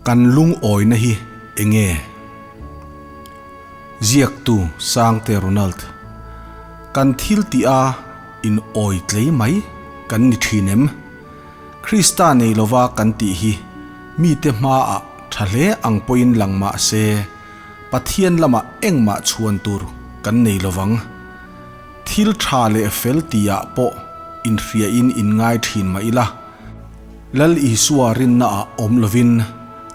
Kan lungawina hi enge? Ziaktu Sangte Ronald, Kan thil tih a in awi tlei mai kan ni thin em? Krista nei lova kan tih hi mite hmaah tha hle ang pawhin lang mah se, Pathian lamah engmah chhuan tur kan nei lovang. Thil tha leh fel tihah pawh inhriain inngai thin mah ila, Lal Isua rinnaah awm lovin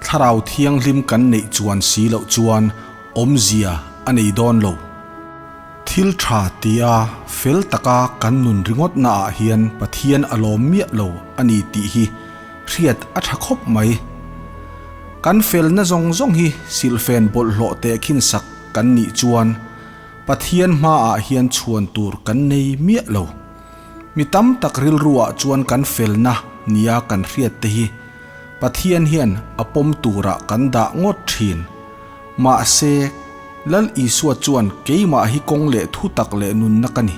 Thlarau Thianghlim kan neih chuan si loh chuan awmzia a nei dawn lo. Thil tha tia fel taka kan nun ringawtnaah hian Pathian a lawm miah lo a ni tih hi hriat a tha khawp mai. Kan felna zawng zawng hi silhfen bawlhhlawh tehkhin sak kan nih chuan Pathian hmaah hian chhuan tur kan nei miah lo. Mi tam tak rilruah chuan kan felna nia kan hriat te hi Pathian hian a pawm turah kan dah ngawt thin. Mahse, Lal Isua chuan keimah hi kawng leh thu tak leh nunna ka ni.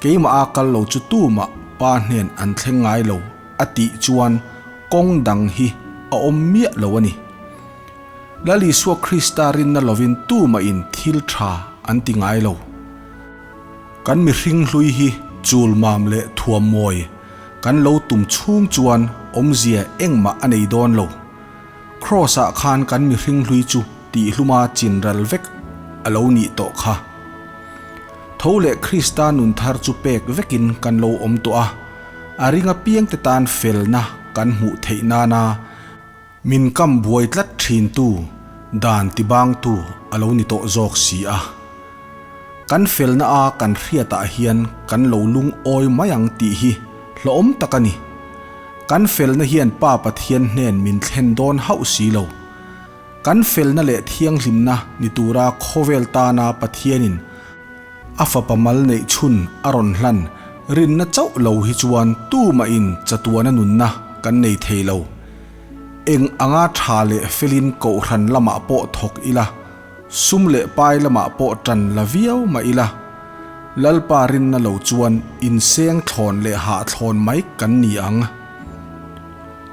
Keimah a kal lo chu tumah Pa hnen an thleng ngai lo a tih chuan kawng dang hi a awm miah lo a ni. Lal Isua Krista rinna lovin tumahin thil tha an ti ngai lo. Kan mihring hlui hi chul mam leh thuam mawi kan lo tum chhung chuan awmzia engmah a nei dawn lo. Kraws-ah khan kan mihring hlui chu tihhluma chinral vek a lo nih tawh kha. Tho leh Krista nun thar chu pek vekin kan lo awm tawh a, a ring apiangte tan felna kan hmuh theih nana Min kam buai tlat thintu, dan tibangtu a lo ni tawh zawk si a. Kan felna a kan hriatah hian kan lo lungawi mai ang tih hi hlawhawm tak a ni. Kan felna hian Pa Pathian hnen min thlen dawn hauh si lo. Kan felna leh thianghlimna ni tura khawvel tana Pathianin a fapa mal neih chhun a rawn hlan rinna chauh lo hi chuan tumahin chatuana nunna kan nei thei lo. Eng anga tha leh felin kohhran lamah pawh thawk ila, sum leh pai lamah pawh tan la viau mah ila, Lalpa rinna lo chuan inseng thlawn leh hahthlawn mai kan ni ang.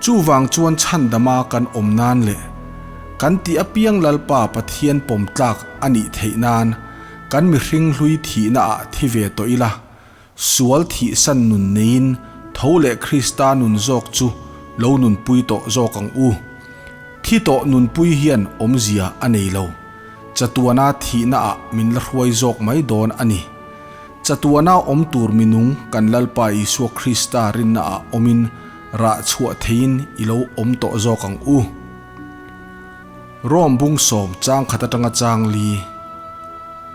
Chuvang chuan chhandama kan awm nan leh kan tih apiang Lalpa Pathian pawm tlak a nih theih nan kan mihring hlui thihna ah thi ve tawh ila, sual thihsan nun neiin tho leh Krista nun zawk chu lo nunpui tawh zawk ang u. Thi tawh nunpui hian awmzia a nei lo. Chatuana thihna ah min la hruai zawk mai dawn a ni. Chatuana awm tur minung kan Lalpa Isua Krista rinna ah awmin rah chhuah theiin i lo awm tawh zawk ang u. Rom bung sawm chang khat atanga chang li.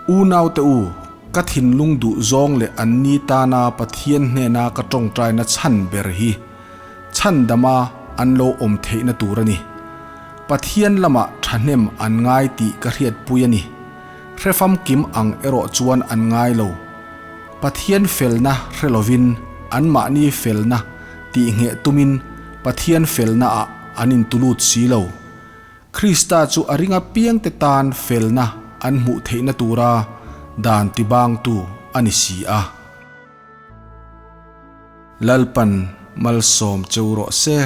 Unaute u, ka thinlung duh zawng leh anni tana Pathian hnena ka tawngtaina chhan ber hi chhandama an lo awm theihna tur a ni. Pathian lamah thahnem an ngai tih ka hriatpui a ni. Hrefamkim ang erawh chuan an ngai lo. Pathian felna hre lovin anmahni felna tihngheh tumin Pathian felnaah an intulut si lo. Krista chu a ring apiangte tan felna an hmuh theihna tura dan tibangtu a ni si a. Lalpan malsawm cheu rawh se.